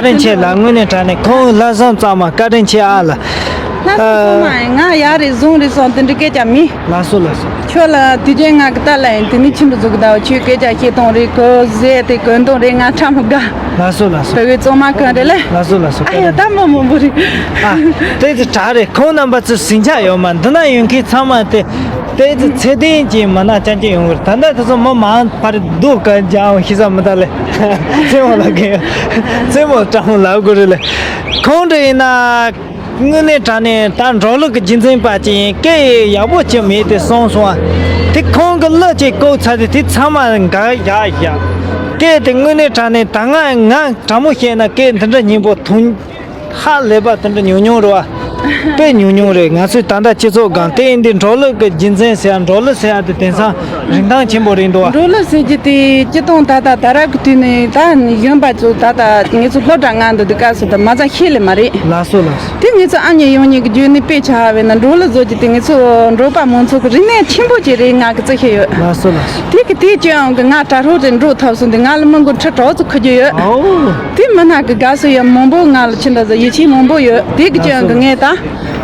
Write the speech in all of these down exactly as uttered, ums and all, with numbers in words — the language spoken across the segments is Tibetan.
བཀའ་དྲིན་ཆེ་ལ། དངོས་གནས་དྲང་གནས་ཁོང་ལྷག་བསམ་གཙང་མ། བཀའ་དྲིན་ཆེ་ཨ་ལ། ལྷག་བསམ་གཙང་མ་ཡིན། ང་ཡག་རེད་བཟང་རེད་སོང་དེ་འདྲ་སྐད་ཆ་མིན། ལགས་སོ་ལགས་སོ། ཁྱོད་ལ་དུས་རྒྱུན་ང་གི་ལྟ་ལ་ཡིན་དེ་ནི་ཁྱིམ་དུ་འཛུགས་གདའ་ཆོས་སྐད་ཆ་བཤད་སྟངས་རེད་གོ་ཟེར་དེ་གོན་སྟངས་རེད་ང་ཁྲ་མོ་དགའ། ལགས་སོ་ལགས་སོ། བོད་པའི་གཙང་མ་གང་རེད་ལ། ལགས་སོ་ལགས་སོ། ཨ་ཡ་ད་མ་མང་པོ་རེད། ཨ་དེ་ཚོ་དྲག་རེད། ཁོང་རྣམ་པ་ཚོ་ཟིང་ཆ་ཡོད་མ། འདི་ན་ཡོད་མཁན་ཚང་མ་དེ་དེ་ཚོ་ཚད་ལྡན་གྱི་མི་སྣ་རྐྱང་རྐྱང་ཡོང་གི་རེད། ད་ལྟ་དེ་ཚོ་མི་མང་ཕར་སྡུག་ག་རྒྱག་ཤི་ས་མི་ད་ལེ། རྩེད་མོ་ལ་གི་རྩེད་མོ་སྤྲང་མོ་ལབ་དགོས་རེད་ལེ། ཁོང་འདྲ་ཡིན་ན། དངོས་གནས་དྲང་གནས་ད་འབྲོག་གླུ་གི་རྒྱུན་འཛིན་པ་ཅིག་ཡིན། སྐད་ཡག་པོ་ཅིག་མེད་དེ་སོང་སོང་ཨ། དེ་ཁོང་གི་གླུ་ཅིག་བཀོག་ཚར་དེ་དེ་ཚང་མ་འགའ་ཡག་ཡག་སྐད་དེ་དངོས་གནས་དྲང་གནས་ད་ང་ང་དྲང་མོ་བཤད་ན་སྐད་འདི་འདྲ་སྙན་པོ་ཐོན་ཧ་ལས་པ་དེ་འདྲ་ཉུང་ཉུང་རེད་བ། དཔེ་ཉུང་ཉུང་རེད། ང་ཚོས་ད་ལྟ་སྤྱི་ཚོགས་སྒང་དེ་ཡིན་དུས་འབྲོག་གླུ་གི་རྒྱུན་འཛིན་ཟེར་ཡ། འབྲོག་གླུ་ཟེར་ཡ་དེ་དེང་སང་རིན་ཐང་ཆེན་པོ་རེད་འདུག་བ། འབྲོག་གླུ་ཟེར་རྒྱུ་དེ་སྤྱི་བཏང་ད་ལྟ་ད་རག་གི་དུས་ནས་ད་གཞོན་པ་ཚོ་ད་ལྟ་ངེད་ཚོ་སློབ་གྲྭ་ང་འདི་དུས་སྐབས་སུ་ད་མ་རྩ་ཤེས་ལེ་མ་རེད། ལགས་སོ་ལགས་སོ། དེ་ངེད་ཚོ་ཨ་མྱེས་ཡང་མྱེས་ཀྱི་རྒྱུད་ནས་དཔེ་ཆ་བས་ན་འབྲོག་གླུ་བཟོ་རྒྱུ་དེ་ངེད་ཚོ་འབྲོག་པ་མང་ཚོ་གི་རིག་གནས་ཆེན་པོ་ཅིག་རེད་ང་གི་བརྩི་ཤེས་ཡོད། ལགས་སོ་ལགས་སོ། དེ་གི་དེ་ཅི་ཡང་གི་ང་དྲ་གྲོགས་དེ་འགྲོ་ཐབས་སོང་དེ་ང་ལ་མི་མགོ་ཁྲི་དྲག་ཚོ་ཁུ་རྒྱུ་ཡོད། ཨོ། དེ་མི་ནག་གི་དགའ་བསུ་ཡང་མང་པོ་ང་ལ་ཕྱི་འདྲ་ཟ་ཡིད་ཆེས་མང་པོ་ཡོད། དེ་གི་ཅི་ཡང་གི་ངས་ད་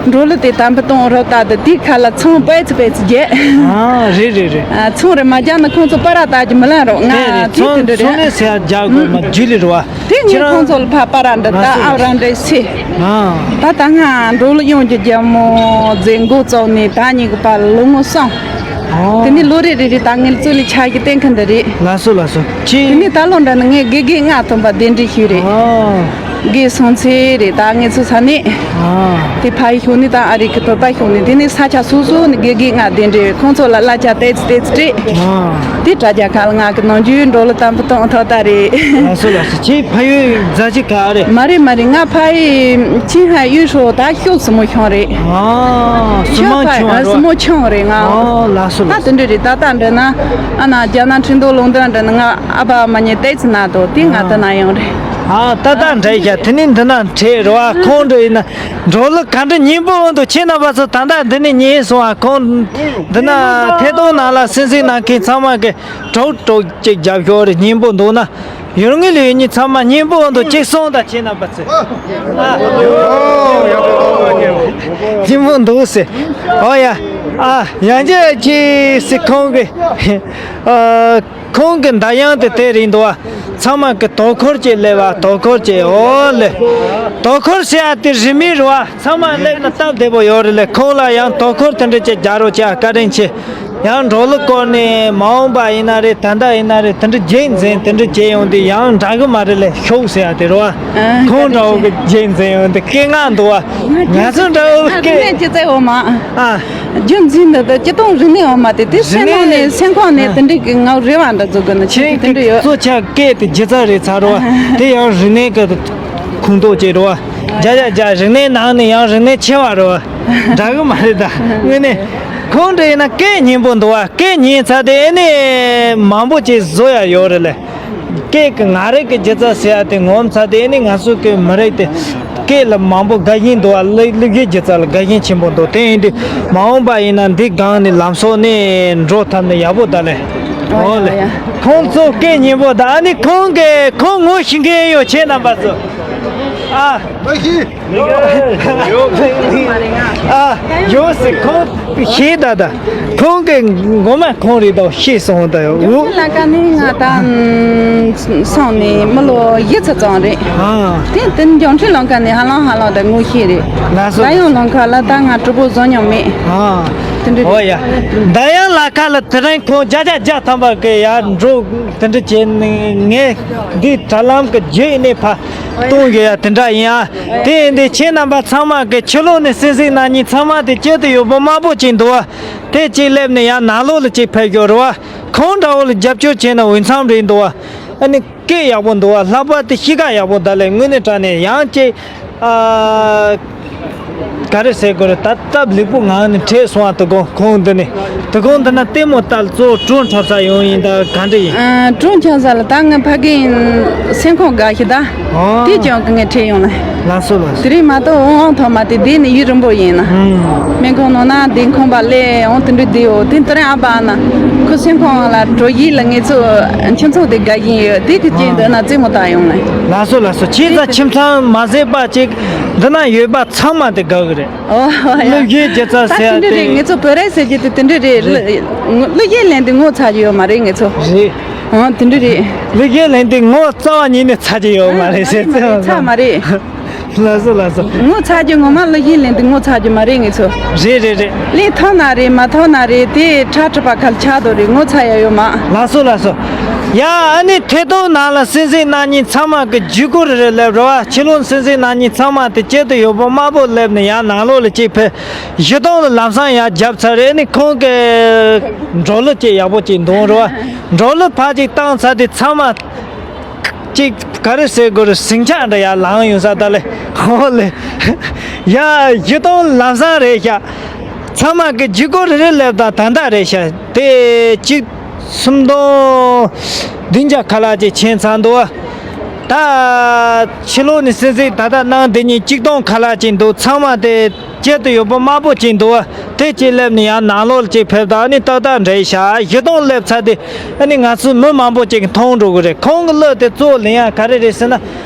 འགྲོ་ལུགས་དེ་དམ་པ་གཏོང་རོགས་ད་དེ་དེ་ཁ་ལ་ཚོང་པས་ཚི་པས་ཚི་རྒྱས། ཨ་རེད་རེད་རེད། ཚོང་རེ་མ་རྒྱག་ན་ཁོང་ཚོ་པ་ར་ད་ཀྱི་མི་ལན་རོགས་ང་དེ་དེ་འདྲ་རེད། ཚོང་ལས་ཟེར་རྒྱག་དགོས་མ་རྒྱུ་ལི་རུ་བ། དེ་ངས་ཁོང་ཚོ་ལ་ཕ་པ་ར་འདྲ་ད་ཨ་ར་འདྲ་སི། ད་ད་ང་འགྲོ་ལུགས་ཡོང་རྒྱུ་རྒྱ་མོ་ཛེ་མགོ་བཙོག་ནས་ད་ཉིད་གི་པ་ལོ་ངོ་སོང་། དེ་ནས་ལོ་རེ་རེ་རེ་ད་ངས་བཙོ་ལི་ཆ་གི་བསྟན་མཁན་འདི་རེད། ལགས་སོ་ལགས་སོ། ཁྱེད། དེ་ནས་ད་ལོ་འདྲ་ནི་ངས་དགེ་རྒན་ལྔ་ཐོན་པ་གདན་འདྲེན་ཞུས་རེད། ཨོ། དགེ་སོང་ཚེ་རེད་ད་ངས་ཚོ་ས་ནས། ཨོ། དེ་ཕ་ཡི་ཤོག་ནི་ད་ཨ་རི་གི་བོད་པ་ཤོག་ནི་དེ་ནས་ས་ཆ་སོ་སོ་ནས་དགེ་རྒན་ལྔ་གདན་འདྲེན་ཁོང་ཚོ་ལ་གླ་ཆ་ཏེ་ཙི་ཏེ་ཙི་སྤྲད། ཨོ། དེ་དྲ་རྒྱ་ཁ་ལ་ང་གི་ནང་རྒྱུའི་འགྲོ་ལུགས་དམ་པོ་གཏོང་ཐོག་ད་རེད། ལགས་སོ་ལགས་སོ། ཁྱེད་ཕ་ཡུལ་རྫ་ཆུ་ག་རེད། མ་རེད་མ་རེད། ང་ཕ་ཡི་ཆིང་ཧའེ་གཡུ་ཧྲོ་ད་ཤོག་སི་མོ་ཁྱོང་རེད། ཨ། སི་མོ་ཁྱོང་རེད། སི་མོ་ཁྱོང་རེད་ང་། ཨོ་ལགས་སོ་ད་ལགས་སོ། དེ་འདྲ་རེད། ད་ལྟ་འདྲ་ན་ཨ་ན་རྒྱ་ནག་ཁྲིན་ཏུའུ་ལུང་འདྲ་འདྲ་ན་ང་ཨ་ཕ་མ་ཉེ་ཏེ་ཙི་ན་དོ་དེ་ང་ད་ན་ཡོང་རེད། ཨ་ད་ལྟ་འདྲ་ཡ་དེ་ནི་འདི་ན་འཕྲད་རོ། ཨ་ཁོང་འདྲ་ཡིན་ན་འགྲོ་ལུགས་ག་འདྲ་སྙན་པོ་འོང་འདུག་ཁྱེད་རྣམ་པ་ཚོ་ད་ལྟ་འདི་ནས་ཉན་སོང་། ཨ་ཁོང་འདི་ན་ཐད་གཏོང་ནང་ལ་སེམས་སེམས་ནང་མཁན་ཚང་མ་གི་གྲོགས་གྲོགས་ཅིག་རྒྱབ་ཤོག་རེ། སྙན་པོ་འདུག་ན། ཡུལ་དངོས་ལ་ཡོད་མཁན་ཚང་མ་སྙན་པོ་འདུག་ཅིག་གསུངས་དང་ཁྱེད་རྣམ་པ་ཚོས། ཨ། སྙན་པོ་འདུག་ཟེར། ཨོ་ཡ། ཨ་ཡང་ཅི་ཅི་ཟེར་ཁོང་གི། ཨ་ཁོང་གི་མདའ་ཡང་དེ་དེ་རེད་འདུག་བ། ཚང་མ་གི་དོ་ཁུར་ཅིག་སླེབས་བ། དོ་ཁུར་ཅིག་ཨོ་ལེ། དོ་ཁུར་ཟེར་ཡ་དེ་རི་མོ་རེད་བ། ཚང་མ་སླེབས་ན་སྟབས་བདེ་པོ་ཡོད་རེད་ལེ། ཁོང་ལ་ཡང་དོ་ཁུར་དེ་འདྲ་ཅིག་རྒྱག་རོགས་བྱེད་ཨ། བཀའ་དྲིན་ཆེ། ཡང་འགྲོ་ལུགས་སྐོར་ནས་མ་འོངས་པ་ཡིན་ན་རེད། ད་ལྟ་ཡིན་ན་རེད། དེ་འདྲ་རྗེས་འཛིན་དེ་འདྲ་བྱས་ཡོང་དུས་ཡང་འདྲ་གི་མ་རེད་ལེ། ཤོག་ཟེར་ཡ་དེ་རེད་བ། ཨ་ཁོང་འདྲ་བོ་གི་རྗེས་འཛིན་ཡོང་དུས་སྐད་ངག་འདུག་བ། ང་ཚོ་འདྲ་བོ་སྐད། ཅི་ཚེ་འོ་མ། ཨ། རྒྱུ་འཛིན་འདི་དུ་སྤྱི་དོན་རིག་གནས་འོ་མ་དེ་དེ་སེམས་ནང་ནས་སེམས་ཁོང་ནས་དེ་འདྲ་གི་ངའི་རེ་བ་འདྲ་འཛུགས་གི་ན་ཆེ་ཁྱེད་དེ་འདྲ་ཡོད། གཙོ་ཆེ་སྐད་དེ་སྒྱུ་རྩལ་རེད་ཚར་བ། དེ་ཡང་རིག་གནས་ཀྱི་ཁོངས་གཏོགས་བྱས་རེད་བ། རྒྱ་རྒྱ་རྒྱ་རིག་གནས་ནང་ནས་ཡང་རིག་གནས་ཆེ་བ་རེད་བ། འདྲ་གི་མ་རེད་ད། དངོས་གནས། ཁོང་འདྲ་ཡིན་ན་སྐད་སྙན་པོ་འདུག་བ། སྐད་སྙན་ཚར་དེ་ཨེ་ནས་མང་པོ་ཅིག་བཟོ་ཡ་ཡོད་རེད་ལེ། སྐད་ཀྱི་ང་རང་གི་སྒྱུ་རྩལ་ཟེར་ཡ་དེ་ངོམ་ཚར་དེ་ཨེ་ནས་ང་ཚོ་གི་མི་རིགས་དེ་སྐད་ལ་མང་པོ་དགའ་ཞེན་འདུག་བ། གླུ་གླུ་གཞས་སྒྱུ་རྩལ་ལ་དགའ་ཞེན་ཆེན་པོ་འདུག་དེ་ཡིན་དུས་མ་འོངས་པ་ཡིན་ན་འདི་སྒང་ནས་ལམ་སང་ནས་འགྲོ་ཐུབ་ན་ཡག་པོ་ད་ལེ། ཨོ་ལེ། ཁོང་ཚོ་སྐད་སྙན་པོ་ད། ཨ་ནི་ཁོང་གི་ཁོང་ངོ་ཤེས་མཁན་ཡོད་ཁྱེད་རྣམ་པ་ཚོ། ཨ། ཨ་ཡོད་སྲིད། ཁོང་ཤེས་ད་ད། ཁོང་གི་མགོ་མ་ཁོང་རེད་དོ་ཤེས་སོང་ད་ཡོད། ལ་ཀ་ནི་ང་ད་སོང་ནས་མི་ལོ་བཞི་ཙམ་ཙམ་རེད། ཨ། དེ་དེ་འབྱུང་འཕྲིན་ལམ་ཁ་ནས་ཧ་ལམ་ཧ་ལམ་ད་ངོ་ཤེས་རེད། ལགས་སོ། ད་ཡང་ལམ་ཁ་ལ་ད་ང་གྲོགས་པོ་བཟོ་མྱོང་མེད། ཨ། དེ་འདྲ་རེད། ཨོ་ཡ། ད་ཡང་ལ་ཀ་ལ་དེ་རིང་ཁོང་བརྒྱ་ཆ་བརྒྱ་ཐམ་པ་གི་ཡར་འགྲོ་དེ་འདྲ་བྱས་ནས་ངས་འདི་དྲ་ལམ་གི་བརྒྱུད་ནས་ཕར་གཏོང་དགོས་ཡ་དེ་འདྲ་ཡིན་ཨ། དེ་ཡིན་དུས་ཁྱེད་རྣམ་པ་ཚང་མ་གི་ཕྱི་ལོགས་ནས་སེམས་སེམས་ན་ཉིན་ཚང་མ་དེ་སྐྱིད་དུ་ཡོད་པོ་དམར་པོ་ཅིག་འདུག་བ། དེ་གཅིག་སླེབས་ནས་ཡང་ནང་ལོགས་ལ་གཅིག་ཕེབས་ཤོག་རེད་བ། ཁོང་འདྲ་བོ་ལ་རྒྱབ་སྐྱོར་བྱས་ན་འོས་འཚམ་རེད་འདུག་བ། ཨ་ནི་སྐད་ཡག་པོ་འདུག་བ། ལྷག་པར་དུ་གཤིས་ཀ་ཡག་པོ་ད་ལས་དངོས་གནས་དྲང་གནས་ཡང་གཅིག་ཨ། ག་རེ་ཟེར་དགོས་རེད། ད་སྟབས་ལེགས་པོ་ངང་ནས་འཕྲད་སོང་བ། དོ་དགོང་ཁོང་འདི་ནས། དོ་དགོང་འདི་ན་ལྟད་མོ་ལྟ་ལ་གཙོ་བོ་བྲོ་འཁྲབ་ས་ཡོང་ཡིན། ད་ག་འདྲ་ཡིན། ཨ། བྲོ་འཁྲབ་ས་ལ་ད་ང་ཕ་གི་སེམས་ཁོང་དགའ་ཞིག་ད། ཨོ། དེ་ཀྱང་གི་ངས་འཕྲད་ཡོང་ལ། ལགས་སོ་ལགས་སོ། དེ་རིང་མ་གཏོགས་འོང་འོང་ཐོག་མ་དེ་བསྡད་ནས་ཡུན་རིང་པོ་ཡིན་ན། ཨུམ། སྨན་ཁང་ནང་ན་བསྡད་ཁོམ་པ་སླེབས་འོང་། དེ་འདྲ་བསྡད་འོ། དེ་ལྟར་ཨ་ཕ་ན་ཁོ་སེམས་ཁོང་ལ་བྲོ་ཞིག་ལ། ངེད་ཚོ་ཁྱིམ་ཚང་དེ་དགའ་བཞིན་ཡོད། དེ་གི་རྐྱེན་འདི་ན་རྩེད་མོ་ལྟ་ཡོང་ལ། ལགས་སོ་ལགས་སོ། ཁྱེད་ཚོ་ཁྱིམ་ཚང་མ་ཟད་པ་ཅིག་འདི་ན་ཡོད་པ་ཚང་མ་དེ་དགའ་གི་རེད། ཨོ་ཡ། གླུ་གཞས་སྒྱུ་རྩལ་ད་ཟེར་དེ་འདྲ་རེད། དེ། དངོས་གནས་བོད་རིགས་ཟེར་རྒྱུ་དེ་དེ་འདྲ་རེད། རེད། གླུ་གླུ་གཞས་ལེན་དུས་ངོ་ཚ་རྒྱུ་ཡོད་མ་རེད་ངེད་ཚོ། རེད། ཨོ་དེ་འདྲ་རེད། གླུ་གཞས་ལེན་དུས་ངོ་རྩ་བ་ཉིད་ནས་ཚ་རྒྱུ་ཡོད་མ་རེད་ཟེར། ཨ་ཚ་མ་རེད། ལགས་སོ་ལགས་སོ། ངོ་ཚ་རྒྱུ་ངོ་མ་གླུ་གཞས་ལེན་དུས་ངོ་ཚ་རྒྱུ་མ་རེད་ངེད་ཚོ། རེད་རེད་རེད། ལེན་ཐུབ་ན་རེད། མ་ཐུབ་ན་རེད། དེ་ཁྲ་ཁྲི་པ་ཁ་ལ་ཆགས་འདུག་རེད། ངོ་ཚ་ཡ་ཡོད་མ། ལགས་སོ་ལགས་སོ། ཡ། ཨ་ནི་ཐད་གཏོང་ནང་ལ་གསན་གཟིགས་གནང་མཁན་ཚང་མ་གི་བརྒྱུད་སྐུར་རེ་སླེབས་རོགས། ཕྱི་ལོགས་གསན་གཟིགས་གནང་མཁན་ཚང་མ་དེ་དཀྱིལ་དུ་ཡོད་པོ་དམར་པོ་སླེབས་ནས་ཡར་ནང་ལོགས་ལ་གཅིག་ཕེབས། གཞི་གདོང་ལ་ལམ་སང་ཡར་བརྒྱབ་ཚར་རེད། ཨ་ནི་ཁོང་གི་འབྲོག་གླུ་གཅིག་ཡག་པོ་གཅིག་འདོན་རོགས། འབྲོག་གླུ་ཕར་གཅིག་བཏང་ཚར་དུས་ཚང་མ་གཅིག་ག་རེ་ཟེར་དགོས་རེད། ཟིང་ཆ་འདྲ་ཡར་ལངས་ཡོང་ས། ད་ལེ་ཧོ་ལེ། ཡ། གཞི་གདོང་ལམ་སང་རེད་ཤག། ཚང་མ་གི་བརྒྱུད་སྐུར་རེ་རེ་སླེབས་དང་ད་ལྟ་རེད་ཤག། དེ་གཅིག་སུམ་སྟོང་བདུན་བརྒྱ་ཁ་ལག་ཅིག་ཕྱིན་ཚར་འདུག། ད་ཕྱི་ལོགས་ནས་གསན་གཟིགས་ད་ལྟ་གནང་བསྡད་མཁན་གཅིག་སྟོང་ཁ་ལག་ཅིག་འདུག། ཚང་མ་དེ་དཀྱིལ་དུ་ཡོད་པོ་དམར་པོ་ཅིག་འདུག། དེ་གཅིག་སླེབས་ནས་ཡར་ནང་ལོགས་ལ་གཅིག་ཕེབས་དང་། ཨ་ནི་ཏག་ཏག་འདྲ་ཡི་ཤག། གཞི་གདོང་སླེབས་ཚར་དུས་ཨ་ནི་ང་ཚོ་མི་མང་པོ་ཅིག་མཐོང་འགྲོ་གི་རེད། ཁོང་གི་གླུ་དེ་གཙོ་བོ་ལེན་ཡ་ག་རེ་རེད་ཟེར་ན།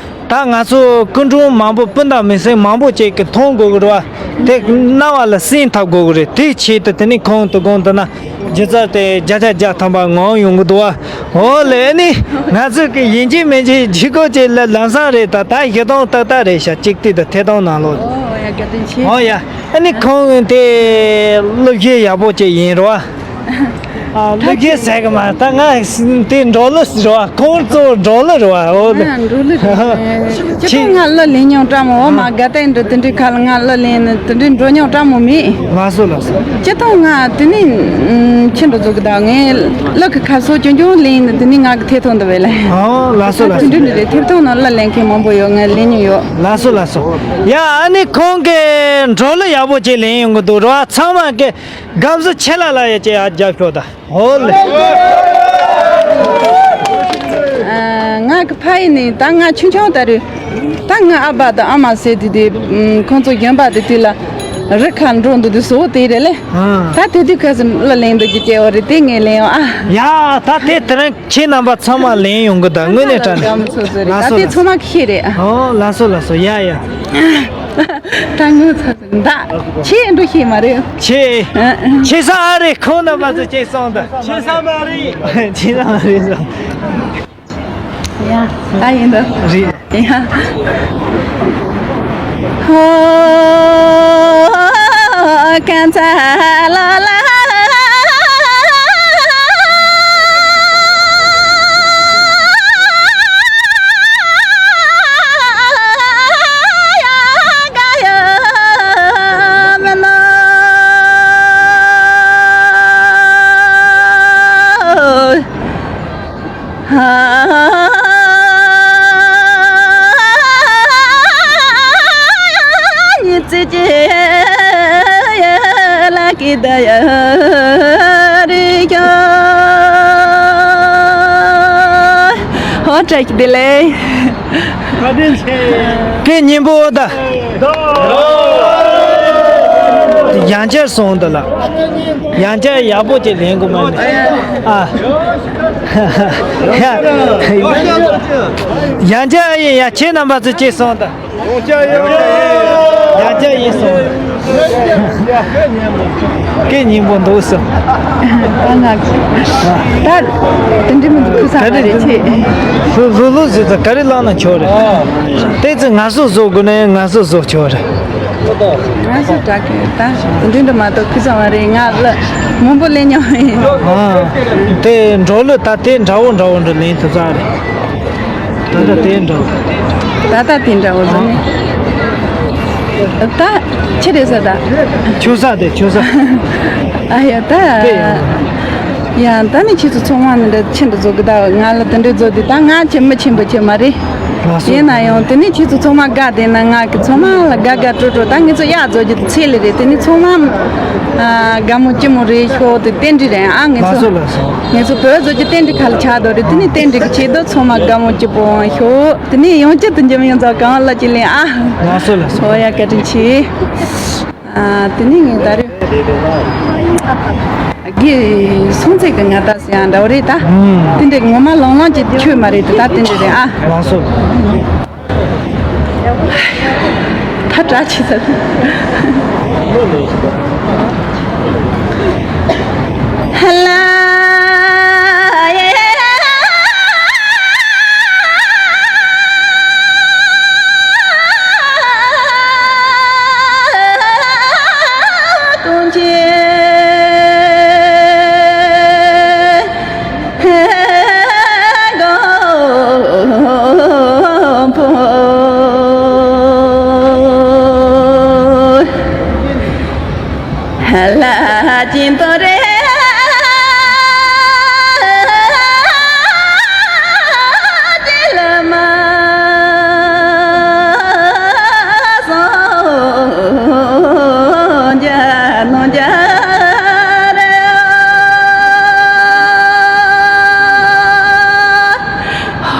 ད་ང་ཚོ་སྐུ་མགྲོན་མང་པོ་སྤུན་ཟླ་མི་སེར་མང་པོ་ཅིག་གིས་མཐོང་དགོས་ཀྱི་རེད་བ། དེ་རྣ་བ་ལ་སིམ་ཐུབ་དགོས་ཀྱི་རེད། དེའི་ཆེད་དུ་དེ་ནི་ཁོང་དོ་དགོང་དུ་ན་སྒྱུ་རྩལ་དེ་བརྒྱ་ཆ་བརྒྱ་ཐམ་པ་ངོམ་ཡོང་གི་འདུག་བ། འོ་ལེ། ཨ་ནི་ང་ཚོ་གི་ཡིན་གཅིག་མིན་གཅིག་བརྒྱུད་སྐུར་ཅིག་ལ་ལམ་སང་རེད། ད་ད་གཞི་གདོང་ཏག་ཏག་རེད་ཤག། གཅིག་ལྟོས་དང་ཐད་གཏོང་ནང་ལོགས། ཨོ་ཡ། བཀའ་དྲིན་ཆེ། ཨོ་ཡ། ཨ་ནི་ཁོང་དེ་གླུ་གཞས་ཡག་པོ་ཅིག་ཡིན་རེད་བ། ཨ། གླུ་གཞས་ཟེར་གི་མ། ད་ང་དེ་འབྲོག་གླུ་ཟེར་བ། ཁོང་གཙོ་བོ་འབྲོག་གླུ་རེད་བ། འོ་ལེ། ཨ། འབྲོག་གླུ་རེད། སྤྱིར་བཏང་ང་གླུ་ལེན་མྱོང་བཀྲ་མོ། འོ་མ། དགའ་ལྡན་འདྲ་དེ་འདྲའི་ཁ་ལ་ང་གླུ་ལེན་ནས་དེ་འདྲའི་འགྲོ་མྱོང་བཀྲ་མོ་མེད། ལགས་སོ་ལགས་སོ། སྤྱིར་བཏང་ང་དེ་ནས་ཨུམ་ཆེ་འགྲོ་ཚོ་གི་ད་ངས་གླུ་གི་ཁ་སོ་ཆུང་ཆུང་ལེན་ནས་དེ་ནས་ང་གི་ཐད་གཏོང་འདི་བས་ལ། ཨོ་ལགས་སོ་ལགས་སོ། དེ་འདྲ་འདྲ་རེད། ཐད་གཏོང་ནང་གླུ་ལེན་མཁན་མང་པོ་ཡོད། ང་ལེན་མྱོང་ཡོད། ལགས་སོ་ལགས་སོ། ཡ། ཨ་ནི་ཁོང་གིས་འབྲོག་གླུ་ཡག་པོ་ཅིག་ལེན་ཡོང་གི་འདུག་རོ། ཚང་མ་གི་དགའ་བསུ་ཆེ་ལ་ལ་ཡ་ཅེ་ཡ་རྒྱབ་ཤོག་ད། ཧོ་ལེ། ཨ། ང་གི་ཕ་ཡུལ་ནས་ད་ང་ཆུང་ཆུང་ད་རེད། ད་ང་ཨ་ཕ་དང་ཨ་མ་ཟེར་དུས་དེ་ཁོང་ཚོ་གཞོན་པ་དེ་དུས་ལ་རི་ཁ་འགྲོ་འདུག་དུས་བཟོ་དེ་རེད་ལེ། ཨ། ད་དེ་དུས་ཁ་སང་གླུ་ལེན་འདུག་གི་སྐྱེ་བོ་རེད། དེ་ངས་ལེན་ཡོང་ཨ། ཡ། ད་དེ་དེ་རིང་ཁྱེད་རྣམ་པ་ཚང་མ་ལེན་ཡོང་གི། ད་དངོས་གནས་དྲང་གནས། ད་དེ་ཚང་མ་ཁྱེད་རེད་ཨ། ཨོ་ལགས་སོ་ལགས་སོ། ཡ་ཡ། ད་ངོ་ཚ། ད་ཁྱེད་འགྲོ་ཤེས་མ་རེད། ཁྱེད། ཨ། ཁྱེད་ས་ཨ་རེད། ཁོང་རྣམ་པ་ཚོ་ཁྱེད་སོང་ད། ཁྱེད་ས་མ་རེད། ཁྱེད་ས་མ་རེད་སོང་། ཡ། ད་ཡིན་ད། རེད། ཡ། ཧོ། ཁ་ཚ་ལ་ལ། ཧོ། བཀྲ་ཤིས་བདེ་ལེགས། བཀའ་དྲིན་ཆེ། སྐད་སྙན་པོ་ད། ཡང་བསྐྱར་སོང་ད་ལ། ཡང་བསྐྱར་ཡག་པོ་ཅིག་ལེན་དགོས་མ་ནི། ཨ། ཡང་བསྐྱར་ཡིན་ཡ། ཁྱེད་རྣམ་པ་ཚོ་ཅིག་སོང་ད། ཡང་བསྐྱར་ཡིན་སོང་། སྐད་སྙན་པོ་འདུག་སོང་། ད་ང་ད་དེ་འདྲི་མི་འདུག་ཁུ་ས་ག་རེ་རེད་ཆེ། ལྷུ་ལྷུ་ལྷུ་ཟེར་ད་ག་རེ་བླངས་ན་ཆོག་རེད། དེ་ཚོ་ང་ཚོ་བཟོ་དགོས་ན་ང་ཚོ་བཟོ་ཆོག་རེད། ང་ཚོ་དྲག་གི་ད་དེ་འདྲི་འདྲི་མ་གཏོགས་ཁུ་ས་མ་རེད། ང་ལ་མང་པོ་ལེན་མྱོང་ཡིན། ཨ། དེ་འགྲོ་ལུགས་ད་དེ་འདྲ་བོ་འདྲ་བོ་འདྲ་ལེན་ཐུབ་ས་རེད། ད་ལྟ་དེ་འདྲ་བོ། ད་ལྟ་དེ་འདྲ་བོ་བཟོ་ནི། ད་ཆི་རེད་ཟེར་ད། ཆུ་ས་དེ་ཆུ་ས། ཨ་ཡ་ད། དེ་ཡང་། ཡ་ད་ནི་ཁྱེད་ཚོ་ཚང་མ་ནི་འདྲ་ཆེན་པོ་བཟོ་གི། ད་ང་ལ་དེ་འདྲ་བཟོ་དུས་ད་ང་ཆེ་མི་ཆེན་པོ་ཆེ་མ་རེད། ལགས་སོ། ཡིན་ན་ཡང་དེ་ནས་ཁྱེད་ཚོ་ཚང་མ་དགའ་བསྡད་ན། ང་གི་ཚང་མ་ལ་དགའ་དགའ་སྤྲོ་སྤྲོ། ད་ངེད་ཚོ་གཡག་རྫོགས་རྒྱུ་དེ་ཚད་ལས་རེད། དེ་ནས་ཚང་མ་ཨ་དགའ་མོ་སྐྱིད་མོ་རེད་ཤོག་དེ་རྟེན་འབྲེལ་རེད། ཨ་ངེད་ལགས་ཚོ་སོ་ལགས་སོ། ངེད་ཚོ་བོད་རྫོགས་རྒྱུ་རྟེན་འབྲེལ་ཁ་ལ་ཆགས་འདུག་རེད། དེ་ནས་རྟེན་འབྲེལ་གྱི་ཆེད་དུ་ཚང་མ་དགའ་མོ་སྐྱིད་པོ་ཤོག་དེ་ནས་ཡང་བསྐྱར་དུ་འཇམ་ཡང་ཚ་གང་ལ་ཅི་ལེན་ཨ། ལགས་སོ་ལགས་སོ། ཨོ་ཡ་བཀའ་དྲིན་ཆེ། ཨ་དེ་ནས་ངས་ད་རེས་དགེ་སོང་ཚེ་གི་ང་ད་ཟེར་ཡང་འདྲ་བོ་རེད་ད། ཨུམ། དེ་འདྲའི་ངོ་མ་ལོང་ལོང་གི་ཆོས་མ་རེད་དེ། ད་དེ་འདྲ་རེད་ཨ། ལགས་སོ། ད་དྲག་ཆེ་ས། ཧ་ལ།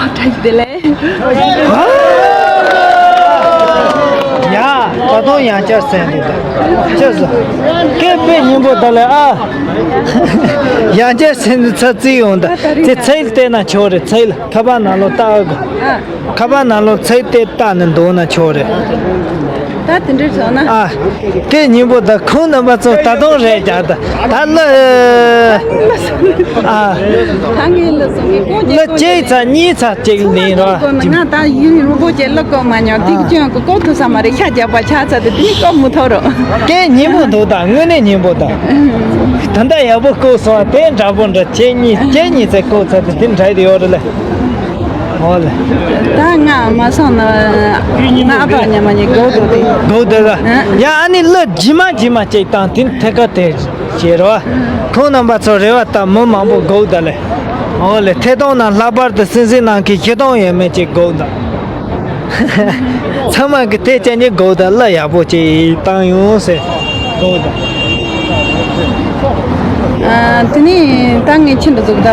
བཀྲ་ཤིས་བདེ་ལེགས། ཡ། ད་དུང་ཡང་བསྐྱར་གསན་འདུག་ད་ཅི་ཟེར། སྐད་དཔེ་སྙན་པོ་ད་ལས་ཨ། ཡང་བསྐྱར་གསན་འདུག་ཚ་རྩི་ཡོང་ད། དེ་ཚིག་བལྟས་ན་ཆོག་རེད། ཚིག་ལ་ཁ་པར་ནང་ལོགས་བལྟ་ཨ་གོ། ཁ་པར་ནང་ལོགས་ཚིག་དེ་བལྟ་ནས་འདུག་ན་ཆོག་རེད། ད་དེ་འདྲ་བྱུང་ན། ཨ། སྐད་སྙན་པོ་ད་ཁོང་རྣམ་པ་ཚོ་ད་དུང་རེད་རྒྱག་ད། ད་ལ། ཨ། ད་ངས་ལ་སོང་གི་ཀོ་ལ་གཅིག་ཚ་གཉིས་ཚ་གཅིག་ལེན་རོགས། ང་ད་ཡུན་རིང་པོ་ཅིག་ལ་ཀོ་མ་མྱོང་། ཨ། ཏིག་ཅུང་གི་ཀོ་ཐུབ་ས་མ་རེད། ཤ་རྒྱགས་པ་ཆགས་ཚར་དུས་དེ་ནི་ཀོ་མི་ཐུབ་རོགས། སྐད་སྙན་པོ་འདུག་ད་དངོས་གནས་སྙན་པོ་ད། ད་ལྟ་ཡག་པོ་བཀོད་སོང་བ་དེ་འདྲ་པོ་འདྲ་ཁྱེད་གཉིས་ཁྱེད་གཉིས་ཚེ་བཀོད་ཚར་དུས་དེ་འདྲ་དེ་ཡོད་རེད་ལ། ཨོ་ལེ། ད་ང་མ་སོང་ན་ང་ཨ་ཕ་ཉི་མ་ཉི་གོ་དོ་དེ། གོ་དོ་ལ། ཡ་ཨ་ནི་ལ་ཇི་མ་ཇི་མ་ཅིག་བཏང་དེ་ཐད་ཀ་དེ་བྱེད་རོགས། ཁོང་རྣམ་པ་ཚོ་རེ་བ་ད་མི་མང་པོ་གོ་ད་ལེ། ཨོ་ལེ་ཐད་གཏོང་ནང་ལྷག་པར་དུ་སྲིད་འཛིན་ནང་གི་ཤི་གཏོང་ཡོད་མེད་ཅིག་གོ་ད། ཚང་མ་གི་དེ་ཅན་ནི་གོ་ད་ལ་ཡག་པོ་ཅིག་བཏང་ཡོང་ཟེར་གོ་ད། ཨ། དེ་ནས་ད་ངས་ཁྱེད་འདི་ཟུག་ད།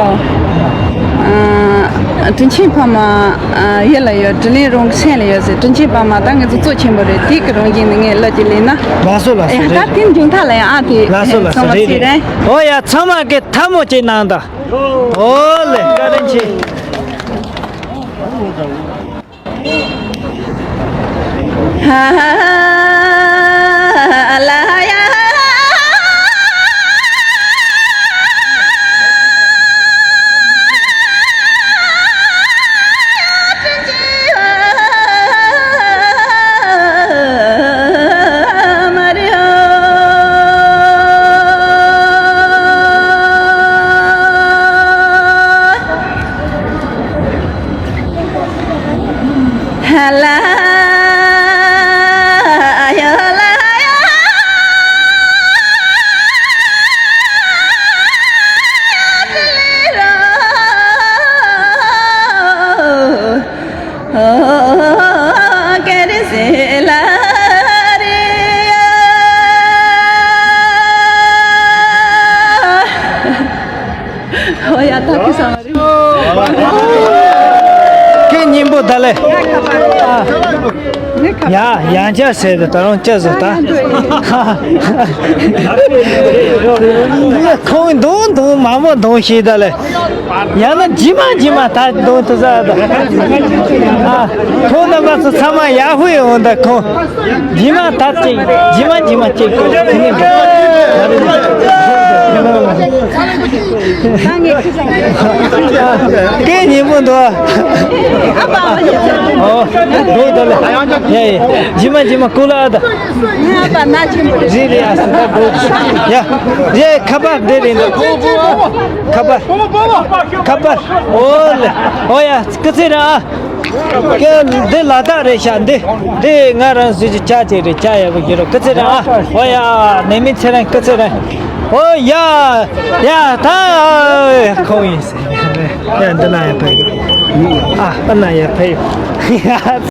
ཨ། དྲིན་ཆེན་ཕ་མ། ཨ། ཡིད་ལ་ཡོད། དྲིན་ལན་རང་གི་སེམས་ལ་ཡོད་ཟེར། དྲིན་ཆེན་ཕ་མ་ད་ངས་ཚོ་གཙོ་ཆེན་པོ་རེད། དེ་གི་རང་བཞིན་ནི་ངས་ལབ་ཀྱི་ལེན་ན། ལགས་སོ་ལགས་སོ། ཨེ། རེད་ད་རེད། དེ་མཇུག་མཐའ་ལ་ཡང་ཨ་དེ་ལགས་སོ་ལགས་སོ། ཚང་མ་རེད་ཚིག་རེད། རེད། ཨོ་ཡ་ཚང་མ་གི་ཐལ་མོ་ཅིག་གནང་ད། ཨོ་ལེ་བཀའ་དྲིན་ཆེ། ཨོ་ཡ་ད་ཁི་ས་མ་རེད། སྐད་སྙན་པོ་ད་ལེ། ཡ་ཡང་བསྐྱར་ཟེར་དུ་ད་རུང་བསྐྱར་བཟོ་ད། ཁོང་འདུང་འདུང་མ་མོ་འདུང་ཤེས་ད་ལེ། ཡང་ན་ཇི་མ་ཇི་མ་ད་འདུང་དུ་ཟ་ད། ཁོང་རྣམ་པ་ཚོ་ཚང་མ་ཡག་ཧུ་ཡོང་ད་ཁོང་། ཇི་མ་ད་ཅིག་ཇི་མ་ཇི་མ་ཅིག་ཁོང་། སྐད་སྙན་པོ་འདུག་ཨ་ཕ། ཨོ། འདུག་ད་ལ། ཡ་ཡ། ཇི་མ་ཇི་མ་ཀུ་ལ་ཨ་ད། ཨ་ཕ་ན་ཆེན་པོ་རེད། རེད་རེད་ཨ་སི་ད་འདུག་ཡ། རེད་ཁ་པར་འདི་རེད་འདུག་ཁ་པར། ཁ་པར། ཨོ་ལེ། ཨོ་ཡ་སྐུ་ཚེ་རིང་ཨ། ཀྱེ་འདི་ལ་དྭགས་རེད་ཤག་འདི། འདི་ང་རང་བཟོས་ཀྱི་ཇ་ཅིག་རེད། ཇ་ཡག་པོ་ཡོད་རོགས་སྐུ་ཚེ་རིང་ཨ། ཨོ་ཡ་ནད་མེད་ཚེ་རིང་སྐུ་ཚེ་རིང་། ཨོ་ཡ། ཡ་ད། ཁོང་ཡིན་ཟེར། ཡ་འདི་ན་ཡ་ཕེབས་ཡོད། ཨ་ཨ་ན་ཡ་ཕེབས་ཡོད།